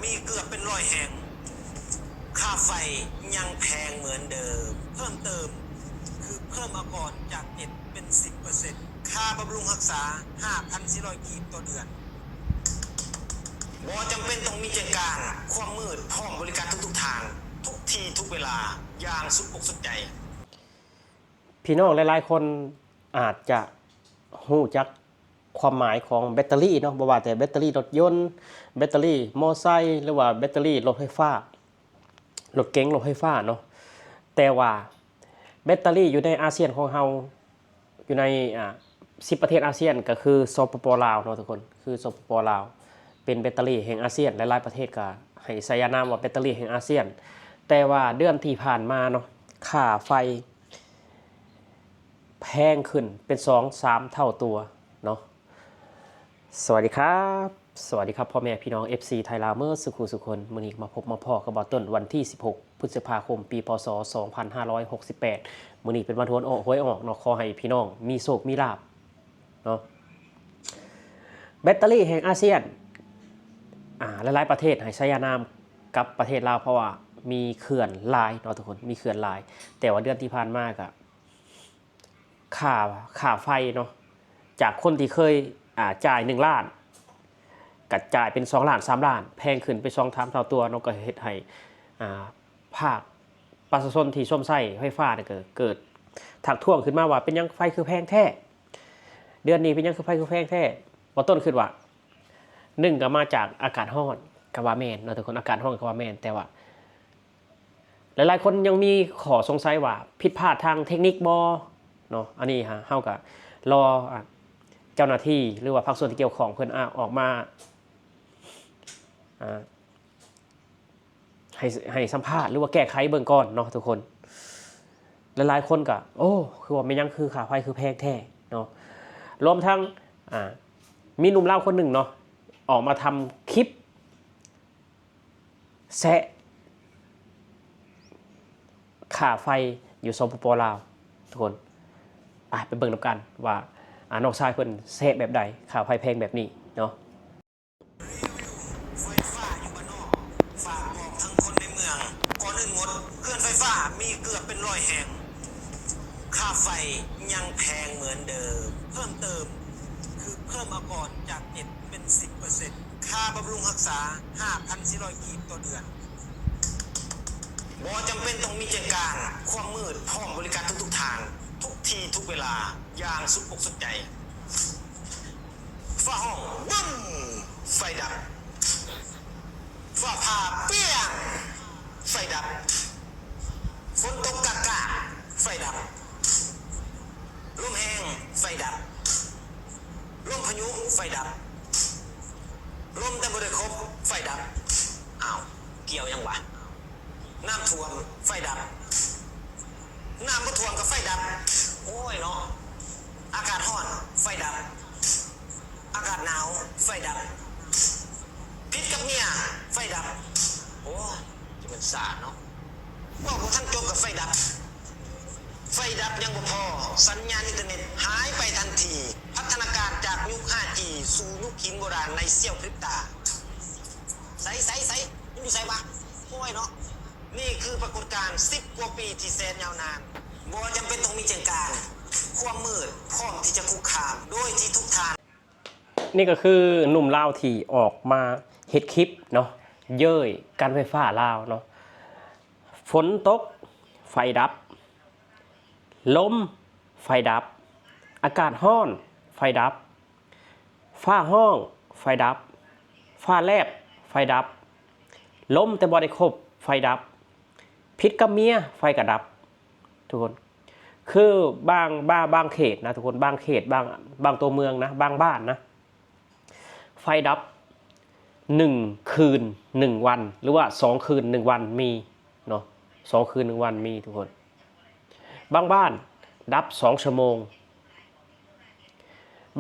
ມີເກືອບເປັນຮ້ອຍແຫ່ງ ຄ່າໄຟຍັງແພງເໝືອນເດີມ. ເພີ່ມເຕີມຄືເພີ່ມອາກອນຈາກເຈັດເປັນສິບເປີເຊັນ ຄ່າບຳລຸງຮັກສາຫ້າພັນສີ່ຮ້ອຍກີບຕໍ່ເດືອນ. ບໍ່ຈຳເປັນຕ້ອງມີແຈ້ງການ ຄວາມມືດພ້ອມບໍລິການທຸກໆທ່ານ ທຸກທີ່ທຸກເວລາ ຢ່າງສຸດອົກສຸດໃຈ. ພີ່ນ້ອງຫຼາຍໆຄົນອາດຈະຮູ້ຈັກຄວາມໝາຍຂອງແບັດເຕີຣີເນາະ, ບໍ່ວ່າແຕ່ແບັດເຕີຣີລົດຍົນ, ແບັດເຕີຣີມໍໄຊ ຫຼືວ່າແບັດເຕີຣີລົດໄຟຟ້າ, ລົດເກັງ, ລົດໄຟຟ້າເນາະ. ແຕ່ວ່າແບັດເຕີຣີຢູ່ໃນອາຊຽນຂອງເຮົາ, ຢູ່ໃນ ອາ ສິບປະເທດອາຊຽນ ກໍຄື ສປປ ລາວເນາະທຸກຄົນ, ຄື ສປປ ລາວ ເປັນແບັດເຕີຣີແຫ່ງອາຊຽນ. ຫຼາຍໆປະເທດກໍໃຫ້ສາຍານາມວ່າແບັດເຕີຣີແຫ່ງອາຊຽນ. ແຕ່ວ່າເດືອນທີ່ຜ່ານມາເນາະ, ຄ່າໄຟ ແພງຂຶ້ນເປັນສອງສາມເທົ່າຕົວເນາະ. ສະຫວັດດີຄັບ, ສະຫວັດດີຄັບ ພໍ່ແມ່ພີ່ນ້ອງ ເອັຟຊີ ໄທລາວ ເໝິດສູ່ຄູ່ສູ່ຄົນ. ມື້ນີ້ມາພົບມາພໍ້ກັບບ່າວຕົ້ນ ວັນທີສິບຫົກ ພຶດສະພາຄົມ ປີ ພ.ສ. ສອງພັນຫ້າຮ້ອຍຫົກສິບແປດ. ມື້ນີ້ເປັນວັນຫວຍອອກ, ຫວຍອອກເນາະ, ຂໍໃຫ້ພີ່ນ້ອງມີໂຊກມີລາບເນາະ. ແບັດເຕີຣີແຫ່ງອາຊຽນ, ອາ ຫຼາຍໆປະເທດໃຫ້ສາຍານາມກັບປະເທດລາວ ເພາະວ່າມີເຂື່ອນຫຼາຍເນາະທຸກຄົນ, ມີເຂື່ອນຫຼາຍ. ແຕ່ວ່າເດືອນທີ່ຜ່ານມາກະ ຄ່າ ຄ່າໄຟເນາະ, ຈາກຄົນທີ່ເຄີຍ ອາ ຈ່າຍໜຶ່ງລ້ານ ກະຈ່າຍເປັນສອງລ້ານ ສາມລ້ານ, ແພງຂຶ້ນໄປສອງສາມເທົ່າຕົວເນາະ, ກໍເຮັດໃຫ້ ອາ ພາກປະຊາຊົນທີ່ຊົມໃຊ້ໄຟຟ້ານີ້ ກໍເກີດທັກທ້ວງຂຶ້ນມາວ່າ ເປັນຫຍັງໄຟຄືແພງແທ້? ເດືອນນີ້ເປັນຫຍັງຄືໄຟຄືແພງແທ້? ບ່າວຕົ້ນຄິດວ່າ ໜຶ່ງກໍມາຈາກອາກາດຮ້ອນ ກໍວ່າແມ່ນເນາະທຸກຄົນ, ອາກາດຮ້ອນກໍວ່າແມ່ນ, ແຕ່ວ່າ ຫຼາຍໆຄົນຍັງມີຂໍ້ສົງໄສວ່າຜິດພາດທາງເທັກນິກບໍ່ເນາະ. ອັນນີ້ເຮົາກໍລໍ ອາ ເຈົ້າໜ້າທີ່ ຫຼືວ່າພາກສ່ວນທີ່ກ່ຽວຂ້ອງເພິ່ນ ອາ ອອກມາ ອາ ໃຫ້ ໃຫ້ສຳພາດ ຫຼືວ່າແກ້ໄຂເບິ່ງກ່ອນເນາະທຸກຄົນ. ຫຼາຍໆຄົນກໍ ໂອ້ ຄືວ່າແມ່ນຫຍັງຄືຄ່າໄຟຄືແພງແທ້ເນາະ. ລວມທັງ ອາ ມີໜຸ່ມລາວຄົນໜຶ່ງເນາະ ອອກມາທຳຄລິບ ແຊະຄ່າໄຟຢູ່ ສປປ ລາວ ທຸກຄົນ. ໄປ ໄປເບິ່ງນຳກັນວ່າ ອາ ນ້ອງຊາຍເພິ່ນແຊະແບບໃດ ຄ່າໄຟແພງແບບນີ້ເນາະ. ໄຟຟ້າຢູ່ບ້ານນອກ ຝາກບອກທັງຄົນໃນເມືອງ. ກ່ອນອື່ນໝົດ ເຮືອນໄຟຟ້າມີເກືອບເປັນຮ້ອຍແຫ່ງ ຄ່າໄຟຍັງແພງເໝືອນເດີມ. ເພີ່ມເຕີມຄືເພີ່ມອາກອນຈາກເຈັດເປັນສິບເປີເຊັນ ຄ່າບຳລຸງຮັກສາຫ້າພັນສີ່ຮ້ອຍກີບຕໍ່ເດືອນ. ບໍ່ຈຳເປັນຕ້ອງມີແຈ້ງການ, ຄວາມມືດພ້ອມບໍລິການທຸກໆທ່ານ ທຸກທີ່ທຸກເວລາ ຢ່າງສຸດອົກສຸດໃຈ. ຟ້າຮ້ອງບຶ້ມ ໄຟດັບ. ຟ້າຜ່າປ່ຽງ ໄຟດັບ. ຝົນຕົກກາກໆ ໄຟດັບ. ລົມແຮງ ໄຟດັບ. ລົມພາຍຸ ໄຟດັບ. ລົມແຕ່ບໍ່ໄດ້ຄົບ ໄຟດັບ. ອ້າວ ກ່ຽວຫຍັງວະ? ນ້ຳຖ້ວມ ໄຟດັບ. ນ້ຳບໍ່ຖ້ວມກໍໄຟດັບ. ໂອ້ຍເນາະ. ອາກາດຮ້ອນ ໄຟດັບ. ອາກາດໜາວ ໄຟດັບ. ຜິດກັບເມຍ ໄຟດັບ. ໂອ້ຍ ຈະແມ່ນຊາເນາະ. ເວົ້າບໍ່ທັນຈົບກໍໄຟດັບ. ໄຟດັບຍັງບໍ່ພໍ, ສັນຍານອິນເຕີເນັດຫາຍໄປທັນທີ. ພັດທະນາການຈາກຍຸກຫ້າຈີ ສູ່ຍຸກຫີນໂບລານໃນສ່ຽວພຣິບຕາ. ໃສ ໃສ ໃສ ມັນຢູ່ໃສວະ? ໂອ້ຍເນາະ. ນີ້ຄືປາກົດການສິບກວ່າປີທີ່ແສນຍາວນານ. ບໍ່ຈຳເປັນຕ້ອງມີແຈ້ງການ, ຄວາມມືດພ້ອມທີ່ຈະຄຸກຄາມ ໂດຍທີ່ທຸກທ່ານ ນີ້ກໍຄືໜຸ່ມລາວທີ່ອອກມາເຮັດຄລິບເນາະ ເຍີ້ຍການໄຟຟ້າລາວເນາະ. ຝົນຕົກ ໄຟດັບ, ລົມ ໄຟດັບ, ອາກາດຮ້ອນ ໄຟດັບ, ຟ້າຮ້ອງ ໄຟດັບ, ຟ້າແລບ ໄຟດັບ, ລົມແຕ່ບໍ່ໄດ້ຄົບ ໄຟດັບ, ຜິດກັບເມຍ ໄຟກໍດັບ. ທຸກຄົນ ຄືບາງ ບາງ ບາງເຂດນະທຸກຄົນ, ບາງເຂດ ບາງ ບາງຕົວເມືອງນະ, ບາງບ້ານນະ ໄຟດັບໜຶ່ງຄືນໜຶ່ງວັນ ຫຼືວ່າສອງຄືນໜຶ່ງວັນມີເນາະ, ສອງຄືນໜຶ່ງວັນມີທຸກຄົນ. ບາງບ້ານດັບສອງຊົ່ວໂມງ,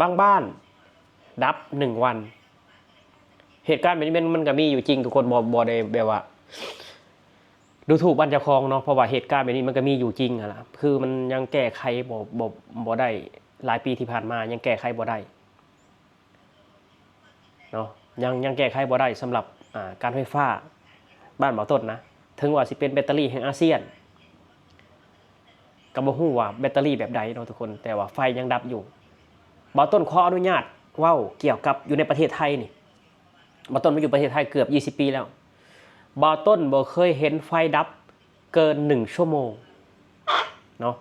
ບາງບ້ານດັບໜຶ່ງວັນ. ເຫດການແບບນີ້ມັນ ມັນກໍມີຢູ່ຈິງທຸກຄົນ, ບໍ່ ບໍ່ໄດ້ແບບວ່າ ດູຖູກບ້ານເຈົ້າຂອງເນາະ, ເພາະວ່າເຫດການແບບນີ້ມັນກໍມີຢູ່ຈິງຫັ້ນລະ, ຄືມັນຍັງແກ້ໄຂບໍ່ ບໍ່ ບໍ່ໄດ້, ຫຼາຍປີທີ່ຜ່ານມາຍັງແກ້ໄຂບໍ່ໄດ້ເນາະ, ຍັງ ຍັງແກ້ໄຂບໍ່ໄດ້ສຳລັບ ອ່າ ການໄຟຟ້າບ້ານບ່າວຕົ້ນນະ ເຖິງວ່າຊິເປັນແບັດເຕີຣີແຫ່ງອາຊຽນ ກໍບໍ່ຮູ້ວ່າແບັດເຕີຣີແບບໃດເນາະທຸກຄົນ ແຕ່ວ່າໄຟຍັງດັບຢູ່. ບ່າວຕົ້ນຂໍອະນຸຍາດເວົ້າກ່ຽວກັບຢູ່ໃນປະເທດໄທນີ້ ບ່າວຕົ້ນມາຢູ່ປະເທດໄທເກືອບຊາວປີແລ້ວ ບ່າວຕົ້ນບໍ່ເຄີຍເຫັນໄຟດັບເກີນໜຶ່ງຊົ່ວໂມງເນາະ.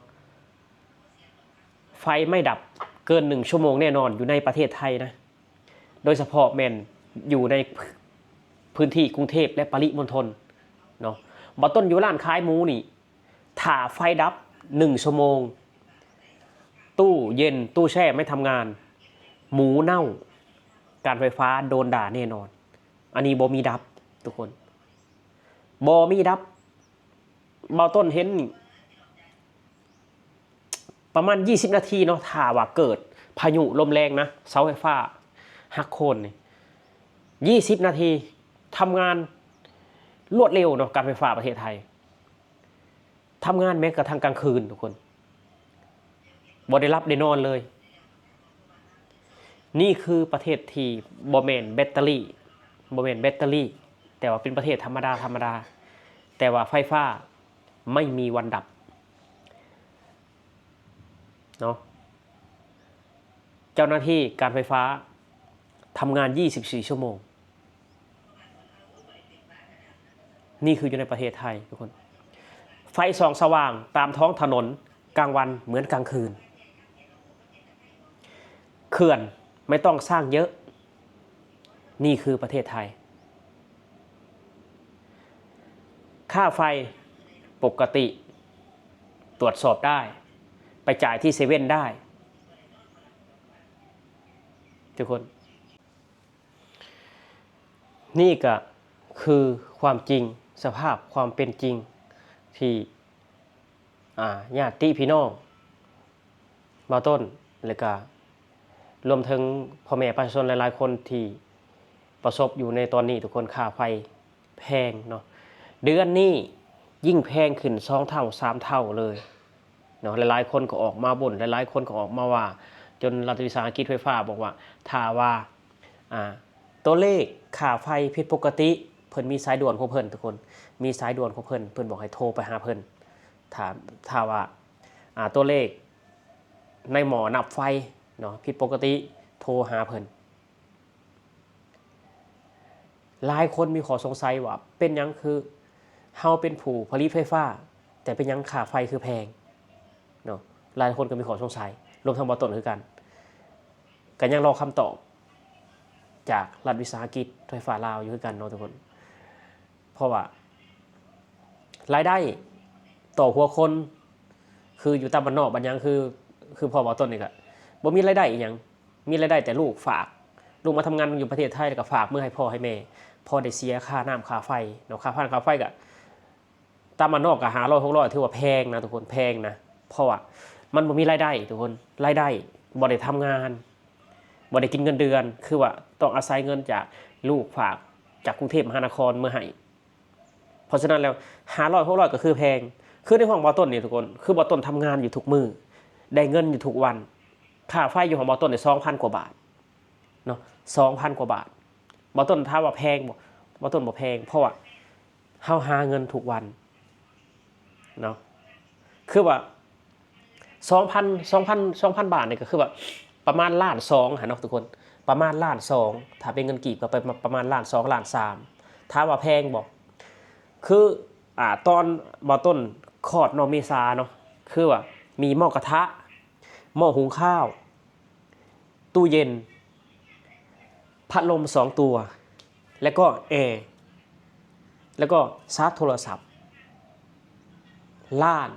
ໄຟໄມ່ດັບເກີນໜຶ່ງຊົ່ວໂມງແນ່ນອນຢູ່ໃນປະເທດໄທນະ ໂດຍສະເພາະແມ່ນຢູ່ໃນພື້ນທີ່ກຸງເທບ ແລະ ປະລິມົນທົນເນາະ. ບ່າວຕົ້ນຢູ່ຮ້ານຂາຍໝູນີ້ ຖ້າໄຟດັບໜຶ່ງຊົ່ວໂມງ ຕູ້ເຢັນ ຕູ້ແຊ່ໄມ່ທຳງານ ໝູເນົ່າ ການໄຟຟ້າໂດນດ່າແນ່ນອນ. ອັນນີ້ບໍ່ມີດັບທຸກຄົນ ບໍ່ມີດັບ. ບ່າວຕົ້ນເຫັນປະມານຊາວນາທີເນາະ ຖ້າວ່າເກີດພາຍຸລົມແຮງນະ ເສົາໄຟຟ້າຫັກໂຄ່ນນີ້ ຊາວນາທີທຳງານລວດເລັວເນາະ ການໄຟຟ້າປະເທດໄທ ທຳງານແມ້ກະທັ້ງກາງຄືນທຸກຄົນ ບໍ່ໄດ້ຫຼັບໄດ້ນອນເລີຍ. ນີ້ຄືປະເທດທີ່ບໍ່ແມ່ນແບັດເຕີຣີ ບໍ່ແມ່ນແບັດເຕີຣີ ແຕ່ວ່າເປັນປະເທດທຳມະດາໆ ແຕ່ວ່າໄຟຟ້າໄມ່ມີວັນດັບເນາະ. ເຈົ້າໜ້າທີ່ການໄຟຟ້າທຳງານຊາວສີ່ຊົ່ວໂມງ. ນີ້ຄືຢູ່ໃນປະເທດໄທທຸກຄົນ ໄຟສ່ອງສະຫວ່າງຕາມທ້ອງຖະໜົນກາງວັນເໝືອນກາງຄືນ. ເຂື່ອນໄມ່ຕ້ອງສ້າງເຍອະ. ນີ້ຄືປະເທດໄທ. ຄ່າໄຟປົກກະຕິ ຕວດສອບໄດ້ ໄປຈ່າຍທີ່ເຊເວັ່ນໄດ້ທຸກຄົນ. ນີ້ກະຄືຄວາມຈິງ ສະພາບຄວາມເປັນຈິງທີ່ ອາ ຍາດຕິພີ່ນ້ອງບ່າວຕົ້ນ ແລະກະລວມເຖິງພໍ່ແມ່ປະຊາຊົນຫຼາຍໆຄົນທີ່ປະສົບຢູ່ໃນຕອນນີ້ທຸກຄົນ. ຄ່າໄຟແພງເນາະ ເດືອນນີ້ຍິ່ງແພງຂຶ້ນສອງເທົ່າສາມເທົ່າເລີຍເນາະ. ຫຼາຍໆຄົນກໍອອກມາບົ່ນ ຫຼາຍໆຄົນກໍອອກມາວ່າ ຈົນລັດວິສາຫະກິດໄຟຟ້າບອກວ່າ ຖ້າວ່າ ອາ ຕົວເລກຄ່າໄຟຜິດປົກກະຕິ ເພິ່ນມີສາຍດ່ວນຂອງເພິ່ນທຸກຄົນ ມີສາຍດ່ວນຂອງເພິ່ນ ເພິ່ນບອກໃຫ້ໂທໄປຫາເພິ່ນ. ຖ້າ ຖ້າວ່າ ອາ ຕົວເລກໃນໝໍ້ນັບໄຟເນາະ ຜິດປົກກະຕິ ໂທຫາເພິ່ນ. ຫຼາຍຄົນມີຂໍ້ສົງໄສວ່າ ເປັນຫຍັງຄືເຮົາເປັນຜູ້ຜະລິດໄຟຟ້າ ແຕ່ເປັນຫຍັງຄ່າໄຟຄືແພງເນາະ? ຫຼາຍຄົນກໍມີຂໍ້ສົງໄສ ລວມທັງບ່າວຕົ້ນຄືກັນ ກໍຍັງລໍຄຳຕອບຈາກລັດວິສາຫະກິດໄຟຟ້າລາວຢູ່ຄືກັນເນາະທຸກຄົນ. ເພາະວ່າລາຍໄດ້ຕໍ່ຫົວຄົນ ຄືຢູ່ຕາມບ້ານນອກບ້ານຫຍັງ ຄື ຄືພໍ່ບ່າວຕົ້ນນີ້ກະບໍ່ມີລາຍໄດ້ອີ່ຫຍັງ ມີລາຍໄດ້ແຕ່ລູກຝາກ ລູກມາທຳງານຢູ່ປະເທດໄທ ແລ້ວກໍຝາກເມືອໃຫ້ພໍ່ໃຫ້ແມ່ ພໍໄດ້ເສຍຄ່ານ້ຳຄ່າໄຟເນາະ. ຄ່ານ້ຳຄ່າໄຟກະ ຕາມບ້ານນອກກໍຫ້າຮ້ອຍຫົກຮ້ອຍ ຖືວ່າແພງນະທຸກຄົນ ແພງນະ ເພາະວ່າມັນບໍ່ມີລາຍໄດ້ທຸກຄົນ ລາຍໄດ້ບໍ່ໄດ້ທຳງານ ບໍ່ໄດ້ກິນເງິນເດືອນ ຄືວ່າຕ້ອງອາໄສເງິນຈາກລູກຝາກຈາກກຸງເທບມະຫານະຄອນເມືອໃຫ້. ເພາະສະນັ້ນແລ້ວ ຫ້າຮ້ອຍຫົກຮ້ອຍກໍຄືແພງ. ຄືໃນຫ້ອງບ່າວຕົ້ນນີ້ທຸກຄົນ ຄືບ່າວຕົ້ນທຳງານຢູ່ທຸກມື້ ໄດ້ເງິນຢູ່ທຸກວັນ ຄ່າໄຟຢູ່ຫ້ອງບ່າວຕົ້ນນີ້ສອງພັນກວ່າບາດເນາະ ສອງພັນກວ່າບາດ. ບ່າວຕົ້ນຖາມວ່າແພງບໍ່? ບ່າວຕົ້ນບໍ່ແພງ ເພາະວ່າເຮົາຫາເງິນທຸກວັນເນາະ ຄືວ່າ ສອງພັນ ສອງພັນ ສອງພັນບາດນີ້ກໍຄືວ່າປະມານລ້ານສອງຫັ້ນເນາະທຸກຄົນ ປະມານລ້ານສອງ ຖ້າເປັນເງິນກີບກໍໄປປະມານລ້ານສອງ ລ້ານສາມ. ຖາມວ່າແພງບໍ່? ຄື ອາ ຕອນບ່າວຕົ້ນຄອດນ້ອງເມສາເນາະ ຄືວ່າມີໝໍ້ກະທະ ໝໍ້ຫຸງຂ້າວ ຕູ້ເຢັນ ພັດລົມສອງຕົວ ແລ້ວກໍແອ ແລ້ວກໍຊາດໂທລະສັບ ລ້ານ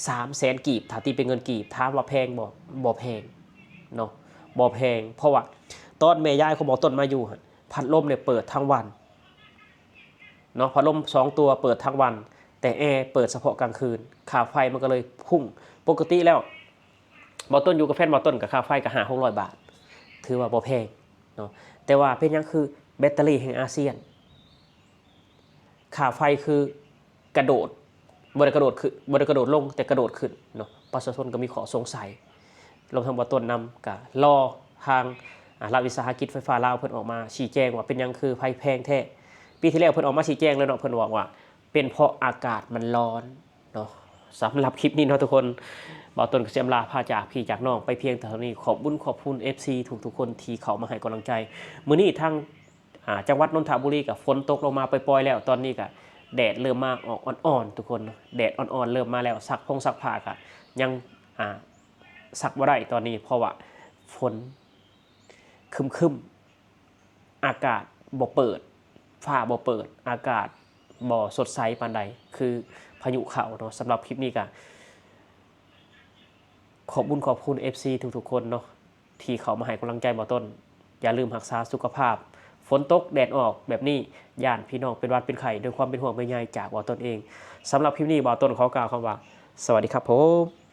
ສາມແສນກີບ ຖ້າຕີເປັນເງິນກີບ. ຖາມວ່າແພງບໍ່? ບໍ່ແພງເນາະ ບໍ່ແພງ ເພາະວ່າຕອນແມ່ຍາຍຂອງບ່າວຕົ້ນມາຢູ່ຫັ້ນ ພັດລົມນີ້ເປີດທັງວັນເນາະ ພັດລົມສອງຕົວເປີດທັງວັນ ແຕ່ແອເປີດສະເພາະກາງຄືນ ຄ່າໄຟມັນກໍເລີຍພຸ້ງ. ປົກກະຕິແລ້ວ ບ່າວຕົ້ນຢູ່ກັບແຟນບ່າວຕົ້ນ ກໍຄ່າໄຟກໍຫ້າຫົກຮ້ອຍບາດ ຖືວ່າບໍ່ແພງເນາະ ແຕ່ວ່າເປັນຫຍັງຄືແບັດເຕີຣີແຫ່ງອາຊຽນ ຄ່າໄຟຄືກະໂດດ ບໍ່ໄດ້ກະໂດດຂຶ້ນ ບໍ່ໄດ້ກະໂດດລົງ ແຕ່ກະໂດດຂຶ້ນເນາະ. ປະຊາຊົນກໍມີຂໍ້ສົງໄສ ລວມທັງບ່າວຕົ້ນນຳ ກໍລໍທາງ ອ່າ ລັດວິສາຫະກິດໄຟຟ້າລາວເພິ່ນອອກມາຊີ້ແຈງວ່າເປັນຫຍັງຄືໄຟແພງແທ້. ປີທີ່ແລ້ວເພິ່ນອອກມາຊີ້ແຈງແລ້ວເນາະ ເພິ່ນບອກວ່າເປັນເພາະອາກາດມັນຮ້ອນເນາະ. ສຳລັບຄລິບນີ້ເນາະທຸກຄົນ ບ່າວຕົ້ນກໍຊິອຳລາພາຈາກພີ່ຈາກນ້ອງໄປພຽງເທົ່ານີ້. ຂອບບຸນຂອບຄຸນເອັຟຊີທຸກໆຄົນທີ່ເຂົ້າມາໃຫ້ກຳລັງໃຈ. ມື້ນີ້ທາງ ອ່າ ຈັງຫວັດນົນທະບູລີກໍຝົນຕົກລົງມາປ່ອຍໆແລ້ວ. ຕອນນີ້ກໍແດດເລີ່ມມາອອກອ່ອນໆ ທຸກຄົນເນາະ ແດດອ່ອນໆເລີ່ມມາແລ້ວ. ຊັກພົງຊັກຜ້າກໍຍັງ ອ່າ ຊັກບໍ່ໄດ້ຕອນນີ້ ເພາະວ່າຝົນຄຶ້ມໆ ອາກາດບໍ່ເປີດ ຟ້າບໍ່ເປີດ ອາກາດບໍ່ສົດໃສປານໃດ ຄືພາຍຸເຂົ້າເນາະ. ສຳລັບຄລິບນີ້ກໍຂອບບຸນຂອບຄຸນເອັຟຊີທຸກໆຄົນເນາະ ທີ່ເຂົ້າມາໃຫ້ກຳລັງໃຈບ່າວຕົ້ນ. ຢ່າລືມຮັກສາສຸຂະພາບ ຝົນຕົກແດດອອກແບບນີ້ ຢ້ານພີ່ນ້ອງເປັນຫວັດເປັນໄຂ້ ດ້ວຍຄວາມເປັນຫ່ວງເປັນໃຍຈາກບ່າວຕົ້ນເອງ. ສຳລັບຄລິບນີ້ ບ່າວຕົ້ນຂໍກ່າວຄຳວ່າ ສະຫວັດດີຄັບຜົມ.